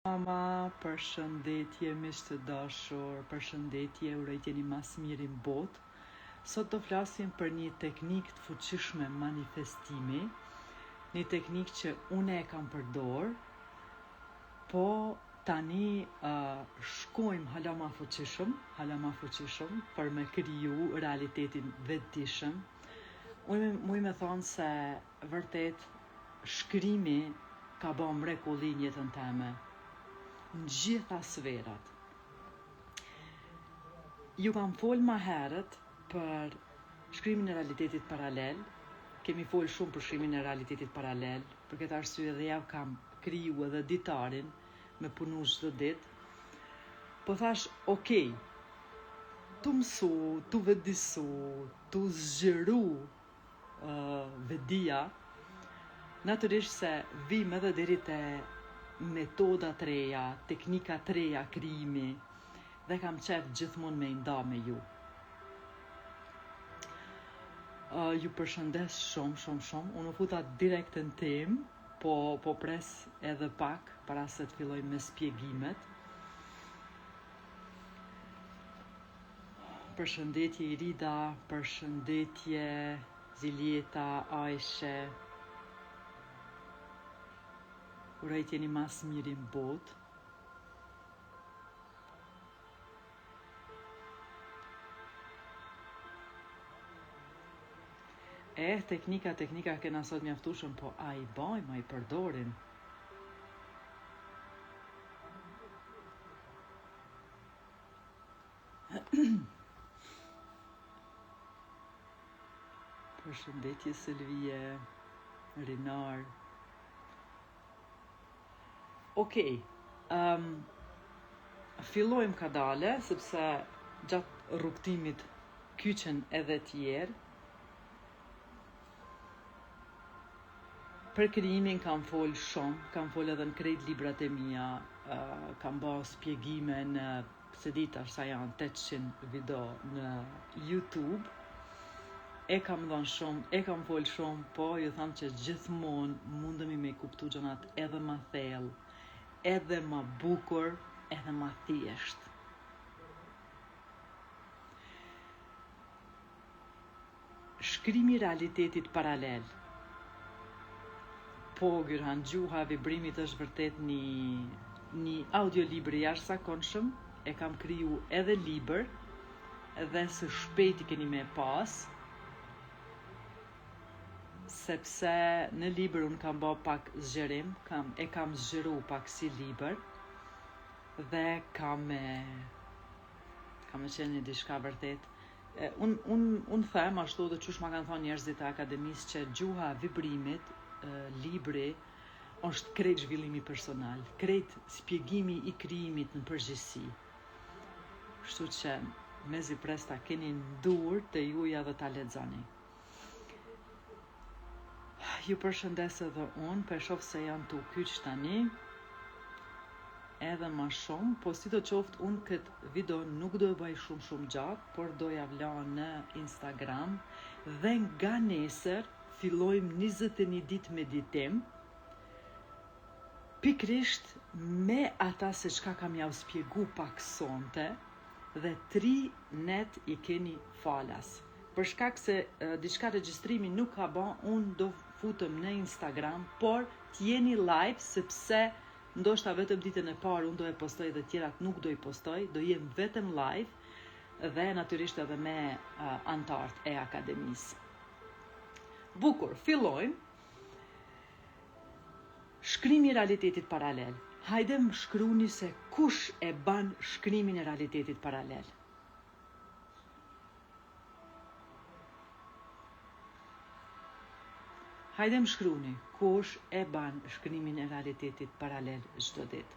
Mama, përshëndetje miq të dashur, përshëndetje, uroj të jeni ma s'miri në botë. Sot do flasim për një teknikë të fuqishme manifestimi, një teknikë që une e kam përdor, po tani uh, shkojmë hala ma fuqishëm, hala ma fuqishëm për me kriju realitetin vetëdijshëm. Unë muj me thonë se vërtet Shkrimi ka ba mrekulli në jetën teme, në gjitha sferat. Ju kam fol ma herët për shkrimin e realitetit paralel, kemi fol shumë për shkrimin e realitetit paralel, për këtë arsye edhe jau kam kriju edhe ditarin me punu çdo ditë. Po thash, ok, tu mësu, tu vetëdisu, tu zgjeru vetëdija, natyrisht se vijmë edhe deri te metoda të reja, teknika të reja krijimi dhe kam qef gjithmonë me i nda me ju. Uh, ju përshëndes shumë, shumë, shumë. Unë u futa direkt në temë, po, po pres edhe pak para se të filloj me spjegimet. Përshëndetje Irida, përshëndetje Ziljeta, Ajshe. Uroj të jeni ma s'miri në botë. Eh, teknika, teknika kena sot mjaftueshëm, po a i bajmë, a i përdorim? Përshëndetje Selvije, Rinar. Okej, um, fillojmë kadale, sepse gjatë rrugëtimit kyçen edhe tjerë. Për krijimin kam fol shumë, kam fol edhe në krejt librat e mia, uh, kam ba spjegime në s'e di tash sa janë 800 video në YouTube. E kam dhënë shumë, e kam fol shumë, po ju tham që gjithmonë mundemi me i kuptu gjanat edhe ma thellë, edhe ma bukur, edhe ma thjesht. Shkrimi i realitetit paralel. Po, Gyrhan, gjuha e vibrimit është vërtet një një audiolibër i jashtëzakonshëm, e kam kriju edhe libër dhe së shpejti keni me pas, sepse në libër unë kam ba pak zgjerim, kam, e kam zgjeru pak si libër dhe kam me ka me qenë një diçka vërtet Un un un them ashtu edhe qysh ma kanë thonë njerëzit e akademisë që gjuha e vibrimit, libri është krejt zhvillimi personal, krejt spjegimi i krijimit në përgjithësi. Kështu që mezi pres ta keni në durë të juja dhe ta lexoni. Ju përshëndes edhe unë, po e shoh se janë tu kyç tani edhe ma shumë, po sido qoftë unë këtë video nuk do e bëj shumë shumë gjatë, por do ja vla në Instagram dhe nga nesër fillojmë 21 ditë meditim, pikërisht me ata se çka kam jau spjegu pak sonte dhe 3 net i keni falas. Për shkak se diçka regjistrimi nuk ka ba, unë do futem në Instagram, por t'jeni live sepse ndoshta vetëm ditën e parë unë do e postoj dhe tjerat nuk do i postoj, do jem vetëm live dhe natyrisht edhe me uh, anëtarët e akademisë. Bukur, fillojmë. Shkrimi i realitetit paralel. Hajde më shkruni se kush e ban shkrimin e realitetit paralel. Hajde më shkruni, kush e ban shkrimin e realitetit paralel çdo ditë?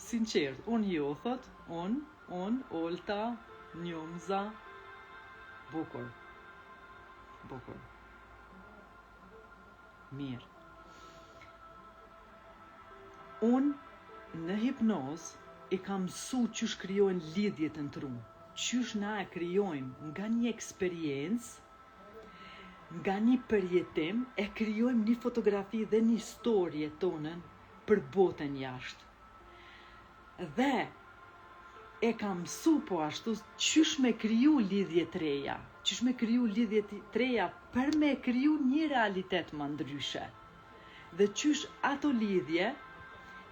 Sinqert, unë jo, thot, unë, unë, Olta, Njomza, bukur, bukur. Mirë. Unë në hipnozë i kam mësu qysh krijohen lidhjet në tru. qysh na e krijojmë nga një eksperiencë, nga një përjetim, e krijojmë një fotografi dhe një storje tonën për botën jashtë. Dhe e kam mësu po ashtu qysh me kriju lidhje të reja, qysh me kriju lidhje të reja për me kriju një realitet ma ndryshe. Dhe qysh ato lidhje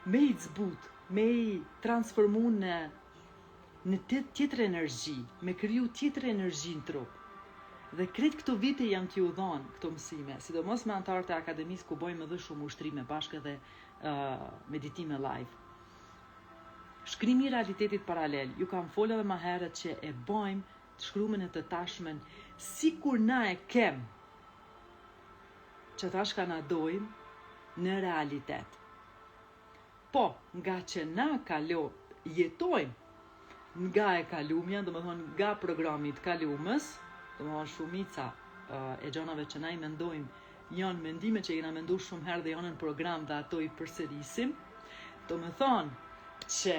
me i zbut, me i transformu në në tjetër energji, me kriju tjetër energji në trup. Dhe krejt këto vite jam tu ju dhonë këto mësime, sidomos me anëtarët e akademisë ku bojmë edhe shumë ushtrime bashkë edhe uh, meditime live. Shkrimi i realitetit paralel, ju kam folë edhe ma herët që e bojmë të shkrume në të tashmen, sikur na e kem që tash ka na dojmë në realitet. Po, nga që na kalo, jetojmë nga e kalumja, domethonë nga programi të kalumës, domethonë shumica uh, e gjanave që na i mendojmë janë mendime që i kena mendu shumë herë dhe janë në program dhe ato i përsërisim, domethonë që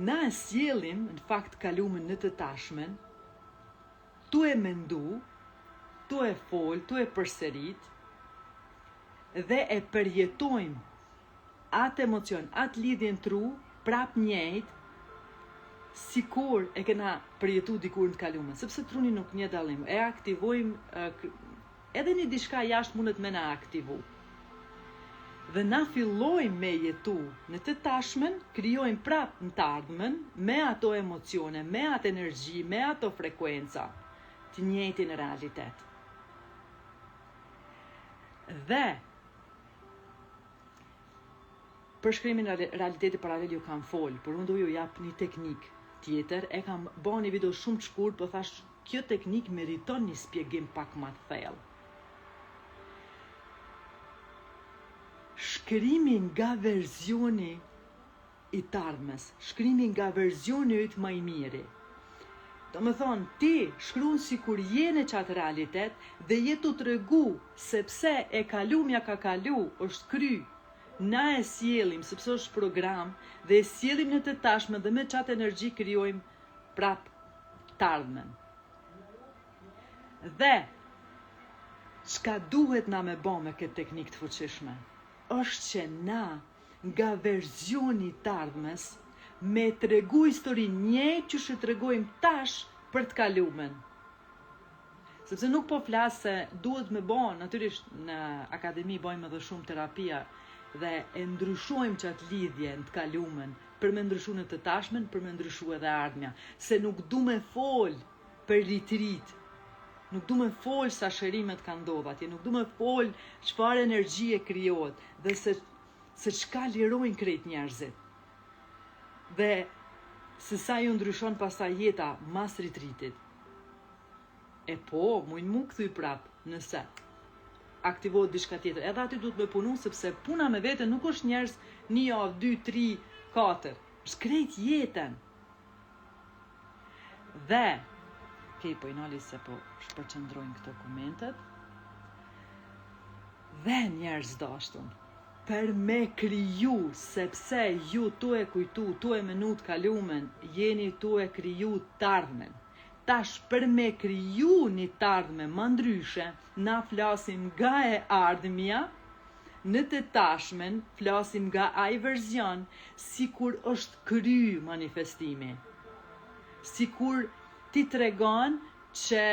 na e sjellim në fakt kalumën në të tashmen, tu e mendu, tu e fol, tu e përsërit, dhe e përjetojmë atë emocion, atë lidhje në tru, prap njëjtë, sikur e kena përjetu dikur në të kalumen, sepse truni nuk njeh dallim, e aktivojmë, edhe një diçka jashtë mundet me na aktivu. Dhe na fillojmë me jetu në të tashmen, krijojmë prap në të ardhmen, me ato emocione, me atë energji, me ato frekuenca, të njëjtin realitet. Dhe për shkrimin e realitetit paralel ju kam fol, por unë do ju jap një teknikë tjetër. E kam ba një video shumë të shkurt, po thash kjo teknikë meriton një spjegim pak ma të thellë. Shkrimi nga versioni i t'ardhmes, shkrimi nga versioni yt ma i miri. Domethonë, ti shkrun sikur je në qatë realitet dhe je tu tregu sepse e kalumja ka kalu, është kry. Na e sjellim sepse është program dhe e sjellim në të tashmen dhe me qatë energji krijojmë prap t'ardhmen. Dhe çka duhet na me bo me këtë teknikë të fuqishme, është që na nga versioni i t'ardhmes me tregu historinë njëjtë qysh e tregojmë tash për të kalumen. Sepse nuk po flas se duhet me bo, natyrisht në akademi bojmë edhe shumë terapia dhe e ndryshojmë qatë lidhje në të kalumen, për me ndryshu në të tashmen, për me ndryshu edhe ardhmja. Se nuk du me fol për retreat, nuk du me fol sa shërimet kanë ndodhë atje, nuk du me fol çfarë energjie krijohet dhe se se çka lirojnë krejt njerëzit. Dhe se sa ju ndryshon pastaj jeta mas retreatit. E po, mujnë mu kthy prap, nëse aktivohet diçka tjetër. Edhe aty duhet me punu, sepse puna me vete nuk është njerëz një javë, dy, tri, katër. Është krejt jetën. Dhe, okej, po i nali se po shpërqendrojnë këto komentet. Dhe njerëz t'dashtun, për me kriju, sepse ju tu e kujtu, tu e menu të kalumen, jeni tu e kriju t'ardhmen. Tash për me kriju një t'ardhme ma ndryshe, na flasim nga e ardhmja, në të tashmen flasim nga ai verzion, sikur është kry manifestimi. Sikur ti tregon që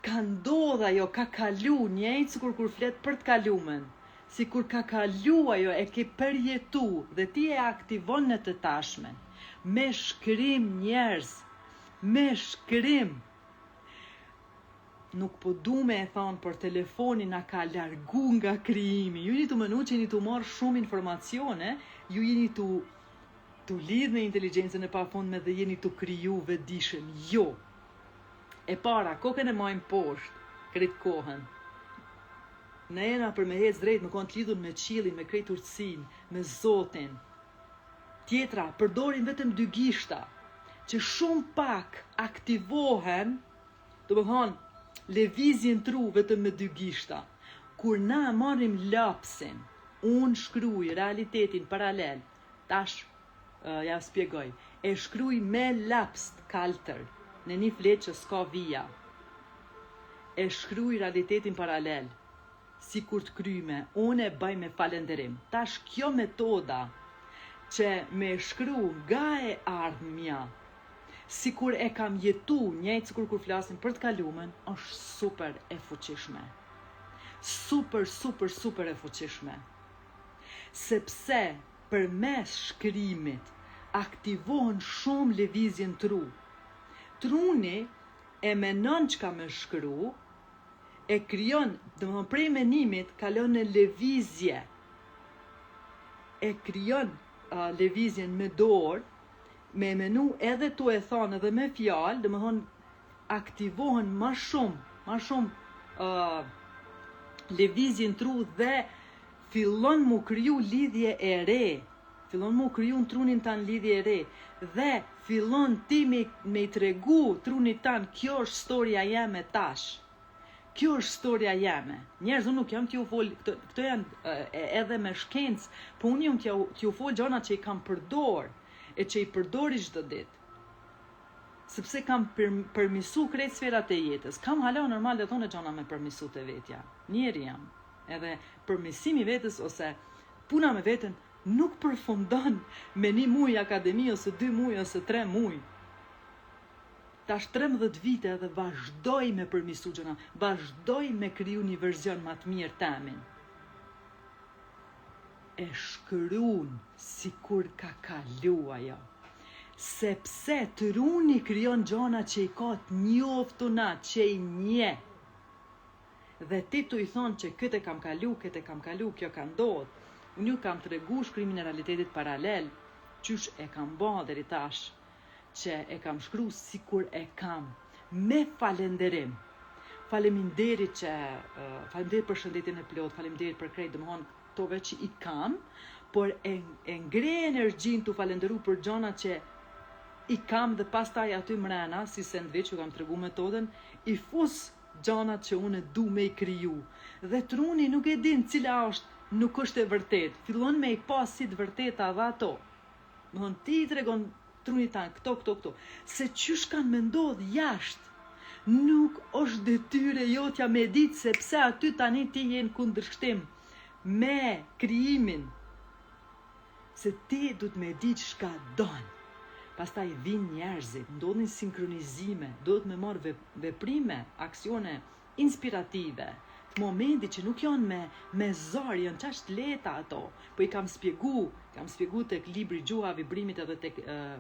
ka ndodh ajo, ka kalu, njëjtë sikur kur flet për të kalumen, sikur ka kalu ajo, e ke përjetu dhe ti e aktivon në të tashmen. Me shkrim njerëz, me shkrim. Nuk po du me e thonë, por telefoni na ka largu nga krijimi. Ju jeni tu menu që jeni tu marrë shumë informacione, ju jeni tu tu lidh me inteligjencën e pafundme dhe jeni tu kriju vetëdijshëm. Jo. E para, kokën e majmë poshtë, krejt kohën. Ne jena për me hec drejt, me konë të lidhur me qiellin, me krejt urtësinë, me Zotin. Tjetra, përdorim vetëm dy gishta, që shumë pak aktivohen, domethonë, lëvizjen tru vetëm me dy gishta. Kur na marrim lapsin, unë shkruj realitetin paralel, tash uh, ja spjegoj. E shkruj me laps të kaltër, në një fletë që s'ka vija. E shkruj realitetin paralel, sikur të kryme, unë e baj me falenderim. Tash kjo metoda që me shkru nga e ardhmja, sikur e kam jetu, njëjtë sikur kur flasim për të kalumen, është super e fuqishme. Super, super, super e fuqishme. Sepse përmes shkrimit aktivohen shumë lëvizje në tru. Truni e menon çka me shkru, e krijon, domethënë prej menimit kalon në lëvizje. E krijon uh, lëvizjen me dorë, me e menu edhe tu e thonë edhe me fjalë, domethënë aktivohen ma shumë, ma shumë uh, lëvizje në tru dhe fillon mu kriju lidhje e re, fillon mu kriju në trunin tan lidhje e re dhe fillon ti me, me i tregu trunit tan kjo është storja jeme tash. Kjo është storja jeme. Njerëz, unë nuk jam t'ju fol, këto, këto janë e, edhe me shkencë, po unë jam t'ju, t'ju fol gjana që i kam përdor, e që i përdori çdo ditë. Sepse kam për, përmisu krejt sferat e jetës. Kam hala normal dhe tonë gjana me përmisu te vetja. Njeri jam. Edhe përmisimi i vetes ose puna me veten nuk përfundon me një muj akademi ose dy muj ose tre muj. Tash 13 vite edhe vazhdoj me përmisu gjëna, vazhdoj me kriju një verzion ma të mirë temin. E shkrun sikur ka kalu ajo. Sepse truni krijon gjana që i ka të njoftuna, që i nje. Dhe ti tu i thonë që këtë e kam kalu, këtë e kam kalu, kjo ka ndodhë. Unë ju kam tregu shkrimin e realitetit paralel, qysh e kam ba deri tash, që e kam shkru sikur e kam, me falenderim. Faleminderit që, uh, faleminderit për shëndetin e plot, faleminderit për krejt, domethonë, këto veç i kam, por e, e ngre energjinë tu falenderu për gjana që i kam dhe pastaj aty mrena, si sandwich, ju kam tregu metodën, i fus gjanat që unë du me i kriju. Dhe truni nuk e din cila është, nuk është e vërtet. Fillon me i pa si të vërteta dhe ato. Domethonë, ti i tregon trunit tanë, këto, këto, këto. Se qysh kanë me ndodh jashtë, nuk është detyre jotja me ditë, sepse aty tani ti je në kundërshtim me krijimin. Se ti duhet me ditë çka don. Pastaj vijnë njerëzit, ndodhin sinkronizime, duhet me marrë veprime, aksione inspirative, të momentit që nuk janë me, me zor, janë qaq të lehta ato. Po i kam spjegu, kam spjegu tek libri Gjuha Vibrimit edhe tek, uh,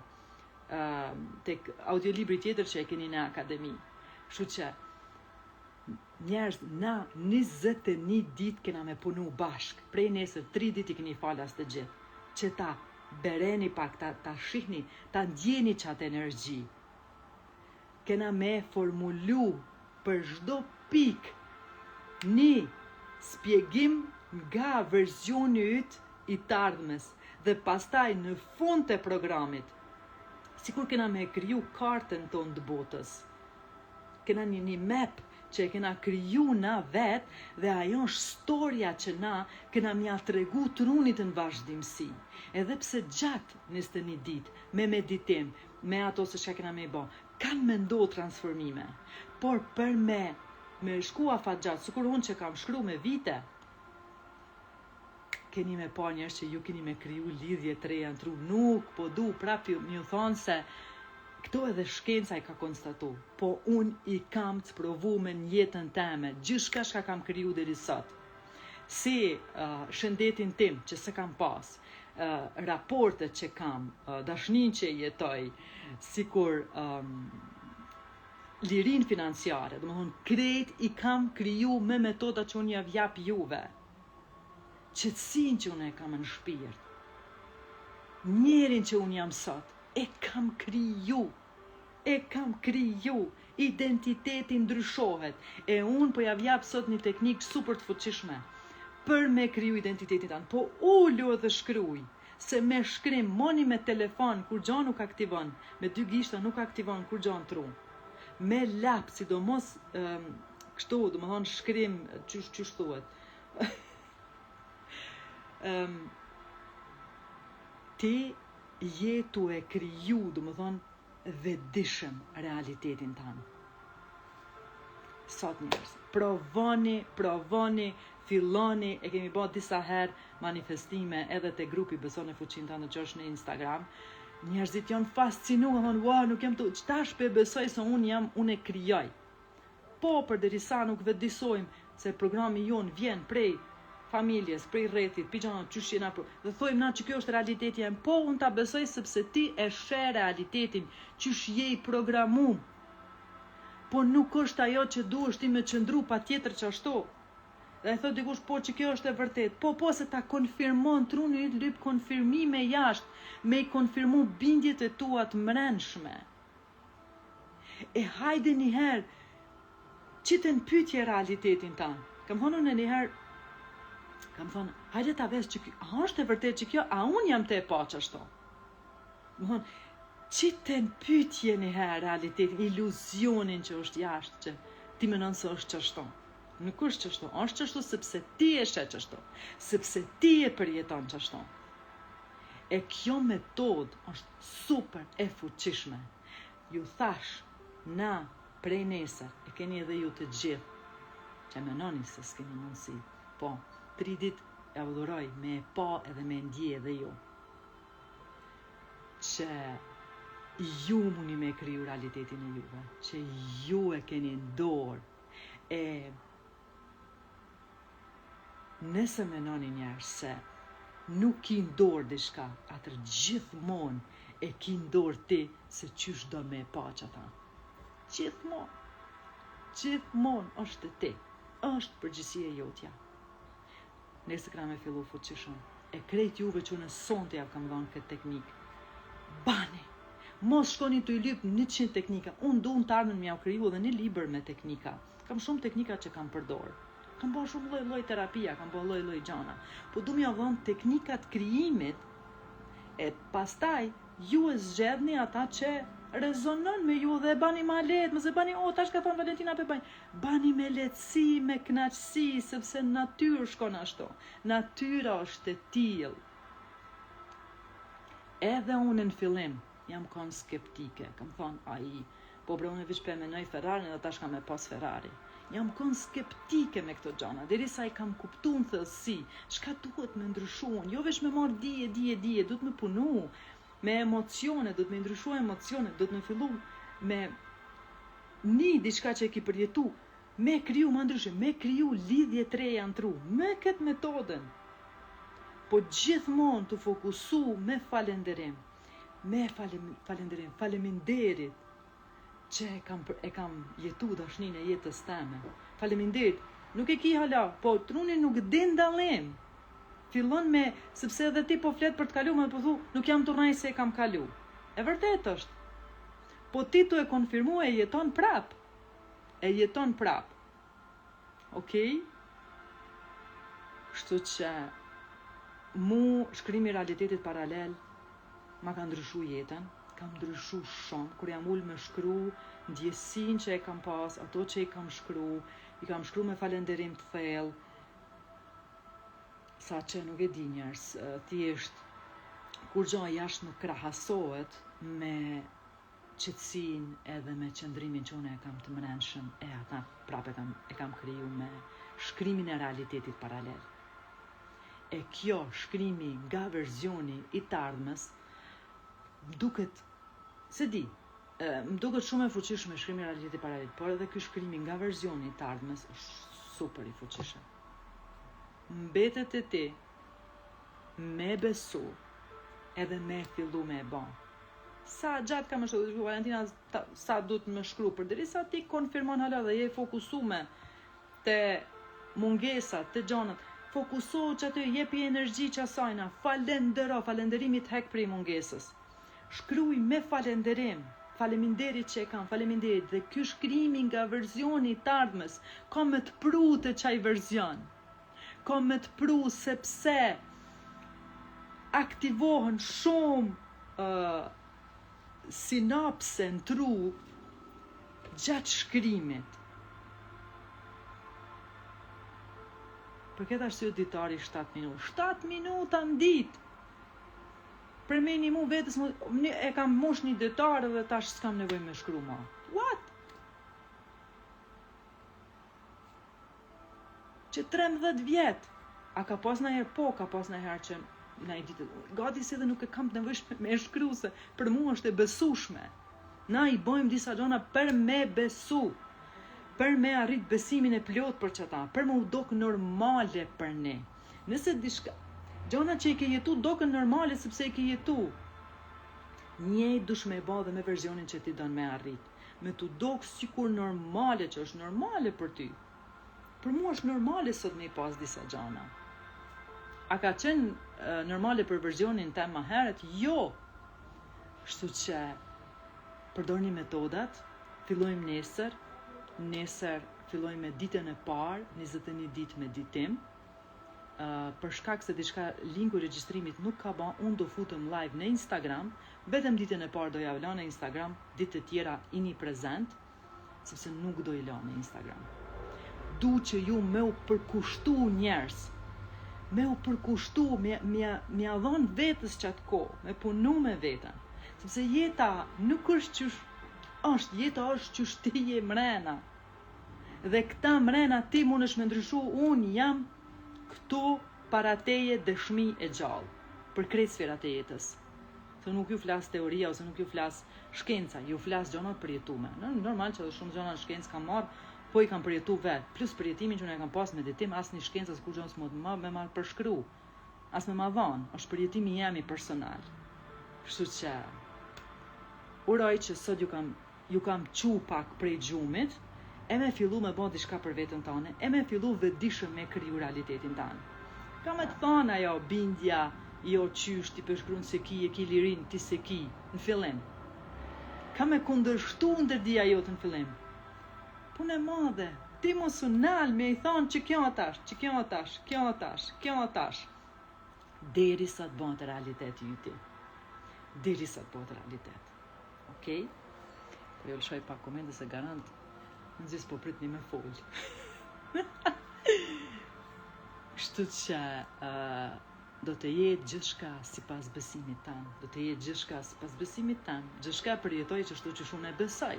uh, tek audiolibri tjetër që e keni në akademi. Kështu që Njerëz na 21 ditë kena me punu bashk, prej nesër 3 ditë i keni falas të gjithë, që ta bereni pak, ta, ta shihni, ta ndjeni qatë energji. Kena me formulu për çdo pikë një spjegim nga versioni yt i t'ardhmes dhe pastaj në fund të programit, sikur kena me kriju kartën tonë të botës. Kena një një map që e kena kriju na vet dhe ajo është storja që na kena m'ja tregu trunit në vazhdimësi. Edhe pse gjatë 21 ditë, me meditim, me ato se çka kena me i bo, kanë me ndodh transformime. Por për me, me shku afatgjatë, sikur unë që kam shkru me vite, keni me pa njerëz që ju keni me kriju lidhje të reja në tru, nuk po du prap ju, m'ju thonë se këto edhe shkenca i ka konstatu, po unë i kam të provume në jetën teme, gjithçka çka kam kriju deri sot. Si uh, shëndetin tim që s'e kam pas, uh, raportet që kam, uh, dashnin që jetoj, sikur um, lirinë financiare, domethonë krejt i kam kriju me metoda që unë jav jap juve. Qetësinë që unë e kam në shpirt, njerin që unë jam sot, e kam kriju, e kam kriju, identiteti ndryshohet, e unë po jav jap sot një teknikë super të fuqishme, për me kriju identitetin tanë, po ulu edhe shkruj, se me shkrim, moni me telefon, kurgja nuk aktivon, me dy gishta nuk aktivon kurgja në tru, me lap, sidomos um, kështu, domethonë shkrim, qysh, qysh thuhet, um, ti. Je tu e kriju, domethonë, vetëdijshëm realitetin tanë. Sot njerëz, provoni, provoni, filloni, e kemi bo disa herë manifestime edhe te grupi Beso në fuqinë tënde që është në Instagram. Njerëzit janë fascinu, kanë thonë, "Ua, nuk jam tu, qetash pe besoj se unë jam, unë e krijoj." Po, përderisa nuk vetëdijsojmë se programi jonë vjen prej familjes, prej rrethit, prej gjana qysh jena pro, dhe thojmë na që kjo është realiteti jem, po unë ta besoj sepse ti e sheh realitetin, qysh je i programum. Po nuk është ajo që duhesh ti me qëndru patjetër qashtu. Dhe e thot dikush, po që kjo është e vërtet. Po, po, se ta konfirmon, truni yt lyp konfirmime jashtë, me i konfirmu bindjet e tua të mrenshme. E hajde një herë, qite në pyetje realitetin tanë. Kam thonë unë një herë, kam thonë, hajde ta ves që kjo, a është e vërtet që kjo, a unë jam tu e pa qashtu. Domethonë, qite në pyetje një herë realitetin, iluzionin që është jashtë, që ti menon se është qashtu. Nuk është qashtu, është qashtu sepse ti e sheh qashtu, sepse ti e përjeton qashtu. E kjo metodë është super e fuqishme. Ju thash, na prej nesër, e keni edhe ju të gjithë, që menoni se s'keni mundësi. Po, tri ditë e dhuroj me e pa edhe me ndje edhe ju. Që ju muni me kriju realitetin e juve, që ju e keni në dorë, e Nëse menoni njerëz se nuk ki në dorë diçka, atëherë gjithmonë e ki në dorë ti se qysh do me e pa qata. Gjithmonë. Gjithmonë është te ti. Është përgjegjësia jotja. Nesër kena me fillu fuqishëm. E krejt juve që unë sonte ja kam dhonë këtë teknikë. Bani! Mos shkoni tu i lyp 100 teknika. Unë du në të ardhmen me jau kriju edhe një libër me teknika. Kam shumë teknika që kam përdor. Kam bo shumë lloj lloj terapia, kam bo lloj lloj gjana. Po du me jau dhon teknikat krijimit e pastaj ju e zgjedhni ata që rezonon me ju dhe e bani ma lehtë, mos e bani, o, tash ka thonë Valentina pe baj. Bani me lehtësi, me kënaqësi, sepse në natyrë shkon ashtu. Natyra është e tillë. Edhe unë në fillim jam kon skeptike, kam thonë, ai, Po bre unë veç pe menoj Ferrarin dhe tash kam me pas Ferrari. Jam kon skeptike me këto gjana, derisa i kam kuptu në thellësi, çka duhet me ndryshu unë, jo veç me marr dije, dije, dije, duhet me punu me emocione, duhet me ndryshu emocione, duhet me fillu me ni diçka që e ki përjetu, me kriju ma ndryshe, me kriju lidhje të reja në tru, me këtë metodën. Po gjithmonë të fokusu me falenderim, Me falenderim, faleminderit që e kam e kam jetu dashninë e jetës teme. Faleminderit. Nuk e ki hala, po truni nuk din dallim. Fillon me, sepse edhe ti po flet për të kaluar, po thu, nuk jam tu rrejt se e kam kalu. E vërtet është. Po ti tu e konfirmu e jeton prap. E jeton prap. Okej? Kështu që mu shkrimi i realitetit paralel ma ka ndryshu jetën, kam ndryshu shumë, kur jam ulë me shkru ndjesinë që e kam pas, ato që i kam shkru, i kam shkru me falenderim të thellë, sa që nuk e di njerëz, thjesht kurgjo jashtë nuk krahasohet me qetësinë edhe me qëndrimin që unë e kam të mrenshëm e ata prapë e kam, e kam kriju me shkrimin e realitetit paralel. E kjo shkrimi nga verzioni i të ardhmes, më duket, s'e di, më duket shumë e fuqishme shkrimi i realitetit paralel, por edhe ky shkrimi nga verzioni i të ardhmes është super i fuqishëm. Mbetet te ti me besu edhe me fillu me e bo. Sa gjatë kam me shkru, Valentina, ta, sa duhet me shkru, përderisa ti konfirmon hala dhe je fokusume te mungesa, te gjanat, fokusohu që aty, jepi energji qasajna, falendero, falenderimi të hek prej mungesës. Shkruj me falenderim, faleminderit që e kam, faleminderit, dhe ky shkrimi nga verzioni i të ardhmes, ka me të pru te qaj verzion. Ka me të pru sepse aktivohen shumë uh, sinapse në tru gjatë shkrimit. Për këtë arsye ditari 7 minuta. 7 minuta në ditë! Për me nimu vetës, më, e kam mush një ditar dhe tash s'kam nevoj me shkru ma. What? Që 13 vjet, a ka pas najherë po, ka pas najherë që naj ditë, gati si edhe nuk e kam të nevojshme me shkru se për mua është e besushme. Na i bojmë disa gjona për me besu, për me arrit besimin e plot për qata, për me u dok normale për ne. Nëse diçka, gjona që i ke jetu doken normale sepse i ke jetu, njëjtë dush me ba dhe me verzionin që ti don me arrit. Me t'u dok sikur normale që është normale për ty. Për mua është normale sot me i pas disa gjana. A ka qenë normale për verzionin tem ma herët? Jo! Kështu që përdorni metodat, fillojmë nesër, nesër fillojmë me ditën e parë, 21 ditë meditim. Uh, për shkak se diçka linku i regjistrimit nuk ka ba, unë do futem live në Instagram, vetëm ditën e parë do ja vla në Instagram, ditë të tjera ini prezent, sepse nuk do i la në Instagram. Du që ju me u përkushtu njerëz, me u përkushtu, me, me, me ia dhonë vetës qatë kohë, me punu me vetën, sepse jeta nuk është qysh, është, jeta është qysh ti je mrena, dhe këta mrena ti mundesh me ndryshu, unë jam këtu para teje dëshmi e gjallë, për krejt sferat e jetës. Se nuk ju flas teoria ose nuk ju flas shkenca, ju flas gjona të përjetume. Normal që edhe shumë gjona në shkencë kam marr, po i kam përjetu vet. Plus përjetimin që unë e kam pas meditim, asnjë shkencë as kurgjë s'mund ma me ma përshkru. As me ma dhan, është përjetimi jemi personal. Kështu që uroj që sot ju kam ju kam çu pak prej gjumit, e me fillu me bo diçka për veten tane, e me fillu vetëdijshëm me kriju realitetin tanë. Ka me të thonë ajo bindja, jo qysh ti përshkrun se ki, e ki lirin, ti se ki, në fillim. Ka me kundërshtu ndërdija jote në fillim. Punë e madhe, ti mos u nal me i thonë që kjo tash, që kjo tash, kjo tash, kjo tash. Deri sa të bëhet realitet yti. Deri sa të bëhet realitet. Okej? Po ju lëshoj pak komente se garant në gjithë po pritni me fol. Kështu që uh, do të jetë gjithçka sipas besimit tan, do të jetë gjithçka sipas besimit tan, gjithçka përjetoj qashtu që shumë e besoj.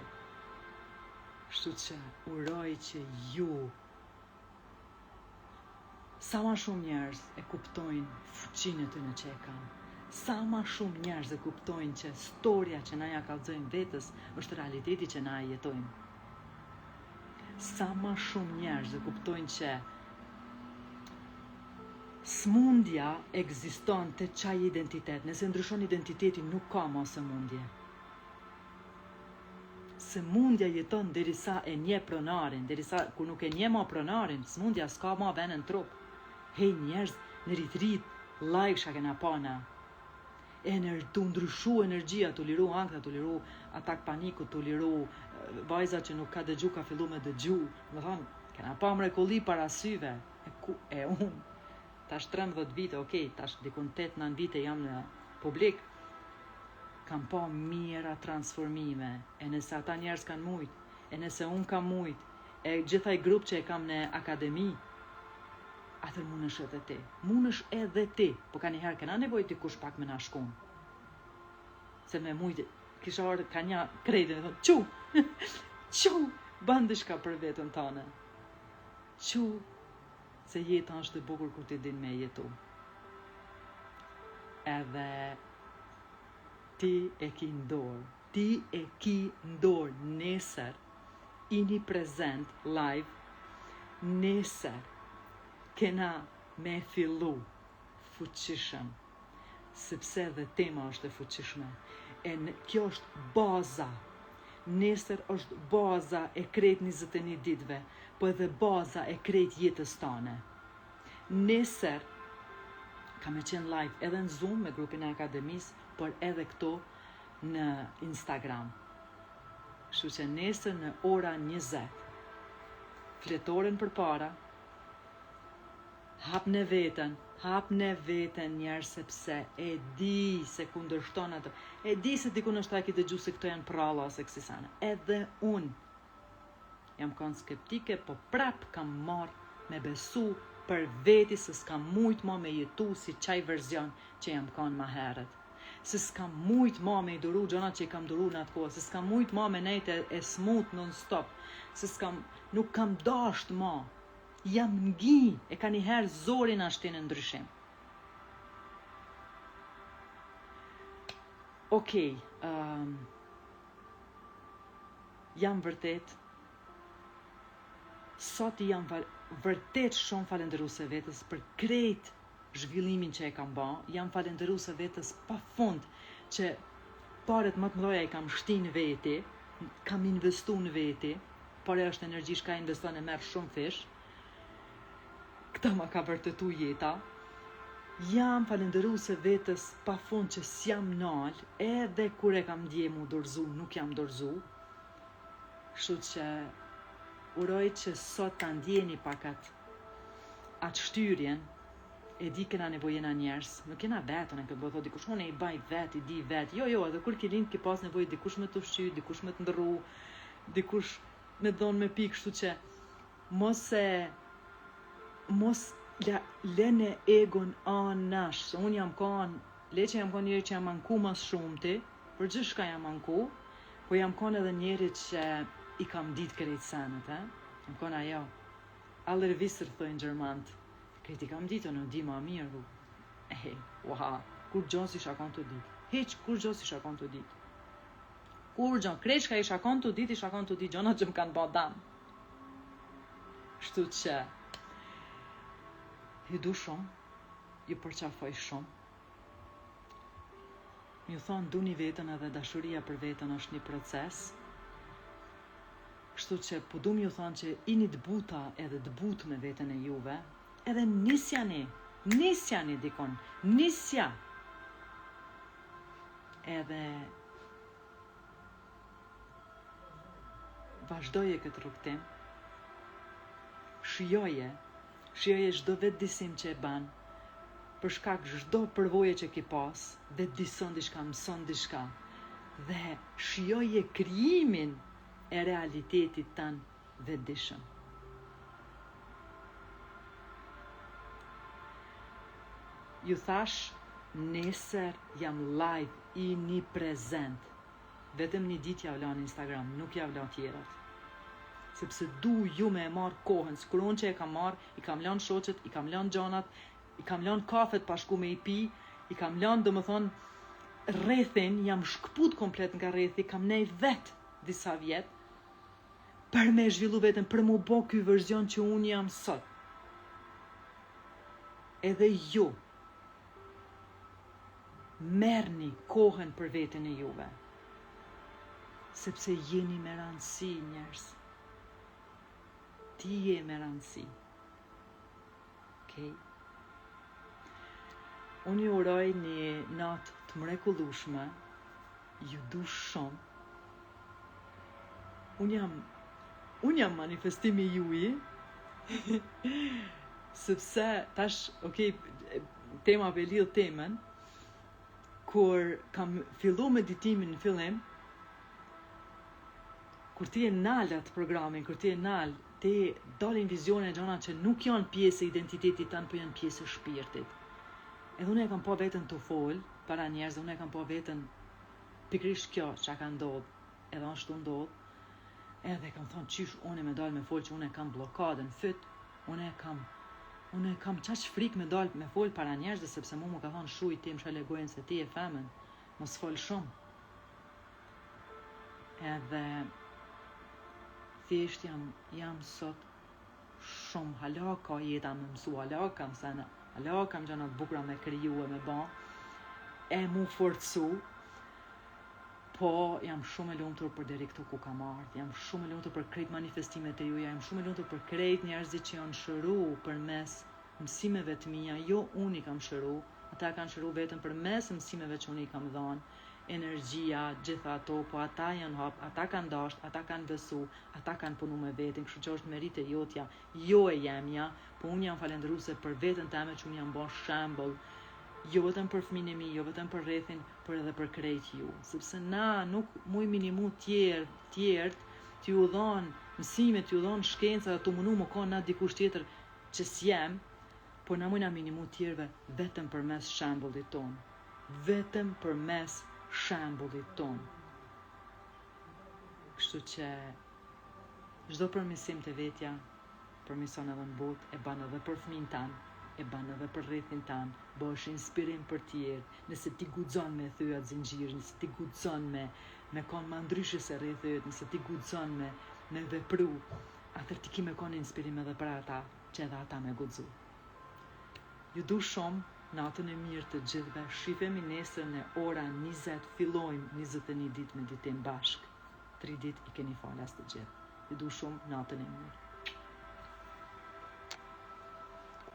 Kështu që uroj që ju Sa ma shumë njerëz e kuptojnë fuqinë e tyne që e kanë, sa ma shumë njerëz e kuptojnë që storja që na ja kallxojmë vetes është realiteti që na e jetojmë. Sa ma shumë njerëz e kuptojnë që smundja ekziston te qaj identitet, nëse ndryshon identiteti nuk ka ma sëmundje. Sëmundja jeton derisa e njeh pronarin, derisa kur nuk e njeh ma pronarin, sëmundja s'ka ma vend në trup. Hej njerëz në retreat live çka kena pa na. Ener, tu ndryshu energjia, tu liru anktha, tu liru atak paniku, tu liru vajza që nuk ka dëgju ka fillu me dëgju. Do thonë, kena pa mrekulli para syve. E ku e unë tash 13 vite, okej, tash dikun 8-9 vite jam në publik, Kam pa mijëra transformime, e nëse ata njerëz kanë mujt, e nëse unë kam mujt, e gjithë ai grup që e kam në akademi, atëherë mundesh edhe ti. Mundesh edhe ti, po kanjëherë kena nevojë dikush pak me na shkun. Se me mujt, kisha ardhë ka nja krejt, me thonë, çu, çu, ban diçka për veten tane. Çu, se jeta është e bukur kur ti din me jetu. Edhe ti e ki n'dorë, ti e ki n'dorë nesër, ini prezent live, nesër, kena me fillu fuqishëm, sepse dhe tema është e fuqishme, e në, kjo është baza, nesër është baza e krejt 21 ditëve, po edhe baza e krejt jetës tane. Nesër ka me qenë live edhe në Zoom me grupin e akademisë, por edhe këtu në Instagram. Kështu që nesër në ora 20, fletoren përpara, hapne veten, hapne veten njerëz sepse e di se kundërshton ato. E di se dikun është ta ki dëgju se këto janë pralla ose kësi sane. Edhe unë Jam kanë skeptike, po prap kam marr me besu për veti se s'kam mujt ma me jetu si qaj verzion që jam kanë ma herët. se s'kam mujt ma me i duru gjanat që i kam duru në atë kohë, se s'kam mujt ma me nejt e, e smut non stop, se s'kam, nuk kam dasht ma, jam ngi, e ka njëherë zori na shtin në ndryshim. Okej, um, jam vërtet, sot i jam vërtet shumë falenderuse vetes për krejt zhvillimin që e kam ba, jam falenderuse vetes pa fund që paret më të mëdha i kam shti në veti, kam investu në veti, pare është energji shka investon e merr shumë fish, këta ma ka vërtetu jeta, jam falenderuse vetes pa fund që s'jam nal, edhe kur e kam ndje mu dorzu, nuk jam dorzu, kështu që uroj që sot ta ndjeni pak atë atë shtyrjen, e di kena nevojë jena njerëz, nuk jena vetë, në këtë botë thotë dikush, unë i baj vetë, i di vetë. Jo, jo, edhe kur ke lind ke pas nevojë dikush me të ushqy, dikush me të ndrru, dikush me të dhonë me pi, kështu që mos e mos la, lene egon anash, se unë jam kanë, le që jam kanë njeri që jam anku mas shumti, për gjithçka jam anku, po jam kanë edhe njeri që i kam ditë krejt senet, e? Jam kanë ajo, Allerwisser thojnë gjermant. Krejt i kam ditë, unë di ma mirë. E, ua, kurgjo s'isha kon tu ditë. Hiq, kurgjo s'isha kon tu ditë. Kurgjo, krejt shka isha kon tu ditë, isha kon tu ditë gjona që më kanë ba dam. Kështu që, ju du shumë, ju përqafoj shumë. Me ju thonë, duni veten edhe dashuria për veten është një proces. Kështu që po du me ju thonë që ini të buta edhe të butë me veten e juve, edhe nisjani, nisjani dikon, nisja! Edhe vazhdoje këtë rrugëtim, shijoje, shijoje çdo vetëdisim që e ban, për shkak çdo përvoje që ki pas, vetëdison diçka, mëson diçka, dhe shijoje krijimin e realitetit tan vetëdijshëm. Ju thash, nesër jam live jini prezent. Vetëm një ditë jau la në Instagram, nuk jau la tjerat. Sepse du ju me e marrë kohën, sikur unë që e kam marrë, i kam lanë shoqet, i kam lanë gjanat, i kam lanë kafet pa shku me i pi, i kam lanë, domethonë, rrethin, jam shkëput komplet nga rrethi, kam nej vet disa vjet, për me zhvillu veten, për mu bo ky verzion që unë jam sot. Edhe ju, merrni kohën për veten e juve, sepse jeni me rëndësi njerëz. Ti je me rëndësi. Okej. Unë ju uroj një natë të mrekullueshme. Ju du shumë. Unë jam unë jam manifestimi juj. Sepse tash, okej, tema pe lidh temën, kur kam fillu meditimin në fillim, kur ti e nal atë programin, kur ti e nal, te dalin vizione e gjana që nuk janë pjesë e identitetit tënd, po janë pjesë e shpirtit. Edhe unë e kam pa veten tu fol para njerëzve, unë e kam pa veten pikërisht kjo çka ka ndodh, edhe ashtu ndodh. Edhe kam thonë qysh unë me dal me fol që unë e kam bllokadën fyt, unë e kam unë e kam qaq frikë me dal me fol para njerëzve sepse mu më ka thonë shuj ti mshele gojën se ti je femën, mos fol shumë. Edhe thjesht jam jam sot shumë hala ka jeta me mësu, hala kam sene, hala kam gjana të bukura me kriju e me ba, e mu forcu, po jam shumë e lumtur për deri këtu ku kam ardhë, jam shumë e lumtur për krejt manifestimet e juja, jam shumë e lumtur për krejt njerëzit që janë shëru përmes mësimeve të mia, jo unë i kam shëru, ata kanë shëru vetëm përmes mësimeve që unë i kam dhanë, energjia, gjitha ato, po ata janë hap, ata kanë dasht, ata kanë besu, ata kanë punu me veten, kështu që është meritë e jotja, jo e jemja, po unë jam falendëruese për veten teme që unë jam bo shembull, jo vetëm për fëmijën e mi, jo vetëm për rrethin, por edhe për krejt ju, sepse na nuk muj mi nimu tjerë, tjerët, t'ju dhon mësime, t'ju dhon shkenca dhe të munu me kon na dikush tjetër që s'jem, por na mujna mi nimu tjerëve vetëm përmes shembullit tonë. Vetëm përmes shembullit tonë. Kështu që çdo përmisim te vetja, përmison edhe në botë, e ban edhe për fëmijën tan, e ban edhe për rrethin tan, bëhesh inspirim për tjerë, nëse ti guxon me thy atë zinxhir, nëse ti guxon me me kon ma ndryshe se rrethi yt, nëse ti guxon me me vepru, atëherë ti ki me kon inspirim edhe për ata, që edhe ata me guxu. Ju du shumë, natën e mirë të gjithëve, shifemi nesër në ora 20, fillojmë 21 ditë meditim bashkë. 3 ditë i keni falas të gjithë. Ju du shumë, natën e mirë.